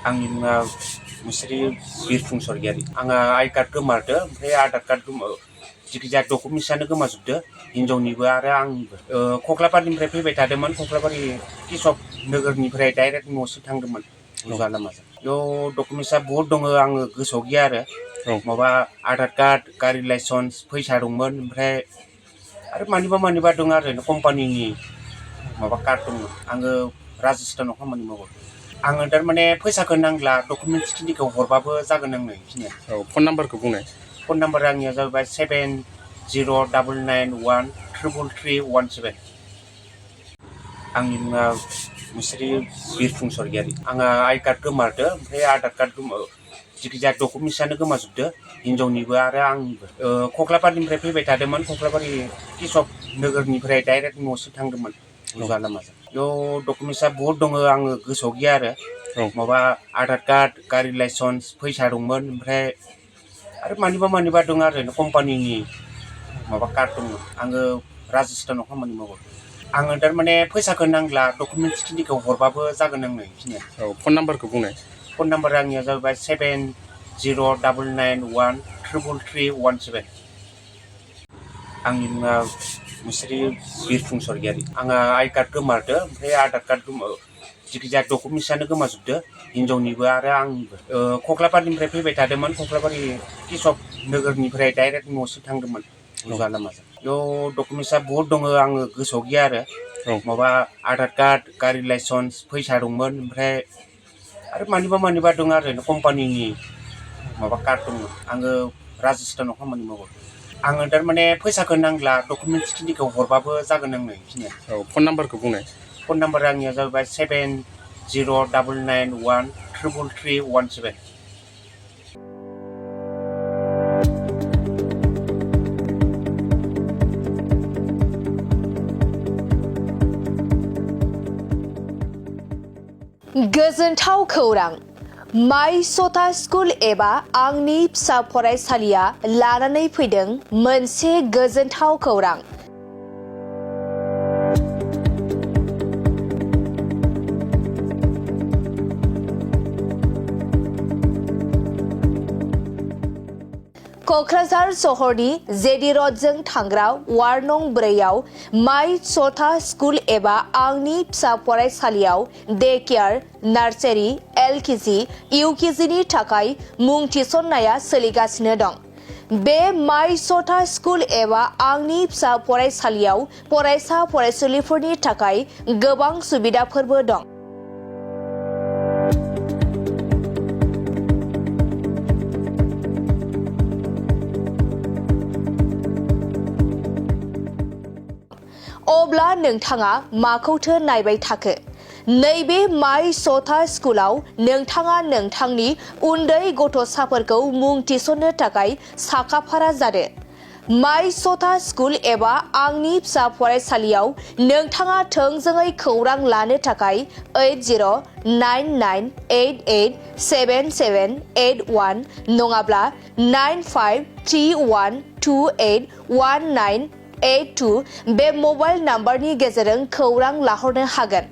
आंनि मुङा मुस्रि बिरफुं सरगयारि आंहा आइ कार्ड गोमारदो ओमफ्राय आधार कार्ड जिखिजाया डकुमेन्ट्सआनो गोमाजोबदो हिनजावनिबो आरो आंनिबो कक्लाबारनिफ्राय फैबाय थादोंमोन कक्लाबारि किसक नोगोरनिफ्राय डाइरेक्ट न'सिम थांदोंमोन उजा लामाजों बेयाव डकुमेन्ट्सआ बहुद दङ आङो गोसोआव गैया आरो माबा आधार कार्ड गारि लाइसेन्स फैसा दंमोन ओमफ्राय आरो मानिबा दं आरो कम्पानिनि माबा कार्ड दङ आङो राजस्थानाव खामानि मावो आङो थारमाने फैसाखौ नांला डकुमेन्ट्स खिनिखौ हरबाबो जागोन आंनो बेखिनिया फन नाम्बारखौ बुंनाय फन नाम्बारा आंनिया जाबाय 7099133317 आंनि मुङा मुस्रि बिरफुं सरगयारि आंहा आइ कार्ड गोमारदो ओमफ्राय आधार कार्ड जिखिजाया डकुमेन्ट्सआनो गोमाजोबदो हिनजावनिबो आरो आंनिबो कक्लाबारनिफ्राय फैबाय थादोंमोन कक्लाबारि किसक नोगोरनिफ्राय डाइरेक्ट न'सिम थांदोंमोन उजा लामाजों बेयाव डकुमेन्ट्सआ बहुद दङ आङो गोसोआव गैया आरो माबा आधार कार्ड गारि लाइसेन्स फैसा दंमोन ओमफ्राय आरो मानिबा दं आरो कम्पानिनि माबा कार्ड दङ आङो राजस्थानाव खामानि मावो आङो थारमाने फैसाखौ नांला डकुमेन्ट्स खिनिखौ हरबाबो जागोन आंनो बेखिनिया फन नाम्बारखौ बुंनाय फन नाम्बारा आंनिया जाबाय 7099133317 आंनि मुङा मुस्रि बिरफुं सरगयारि आंहा आइ कार्ड गोमारदो ओमफ्राय आधार कार्ड जिखिजाया डकुमेन्ट्सआनो गोमाजोबदो हिनजावनिबो आरो आंनिबो कक्लाबारनिफ्राय फैबाय थादोंमोन कक्लाबारि किसक नोगोरनिफ्राय डाइरेक्ट न'सिम थांदोंमोन उजा लामाजों बेयाव डकुमेन्ट्सआ बहुद दङ आङो गोसोआव गैया आरो माबा आधार कार्ड गारि लाइसेन्स फैसा दंमोन ओमफ्राय आरो मानिबा दं आरो कम्पानिनि माबा कार्ड दङ आङो राजस्थानाव खामानि मावो आङो थारमाने फैसाखौ नांला डकुमेन्ट्स खिनिखौ हरबाबो जागोन आंनो बेखिनिया फन नाम्बारखौ बुंनाय फन नाम्बारा आंनिया जाबाय 7099133317 गोजोनथाव खौरां माइ सथा स्कुल एबा आंनि फिसा फरायसालिया लानानै फैदों मोनसे गोजोनथाव खौरां क'क्राझार सहरनि जेडि रडजों थांग्रा वार्ड नं 4 आव माइ सथा स्कुल एबा आंनि फिसा फरायसालियाव डे केयार नार्सारि एलकेजि इउकेजिनि थाखाय मुं थिसननाया सोलिगासिनो दं बे माइ सथा स्कुल एबा आंनि फिसा फरायसालियाव फरायसा फरायसुलिफोरनि थाखाय गोबां सुबिदाफोरबो दं अब्ला नोंथाङा माखौथो नायबाय थाखो नैबे माइ सथा स्कुलाव नोंथाङा नोंथांनि उन्दै गथ'साफोरखौ मुं थिसननो थाखाय साखाफारा जादो माइ सथा स्कुल एबा आंनि फिसा फरायसालियाव नोंथाङा थोंजोङै खौरां लानो थाखाय 8099887781 नङाब्ला 9531281982 बे मबाइल नाम्बारनि गेजेरजों खौरां लाहरनो हागोन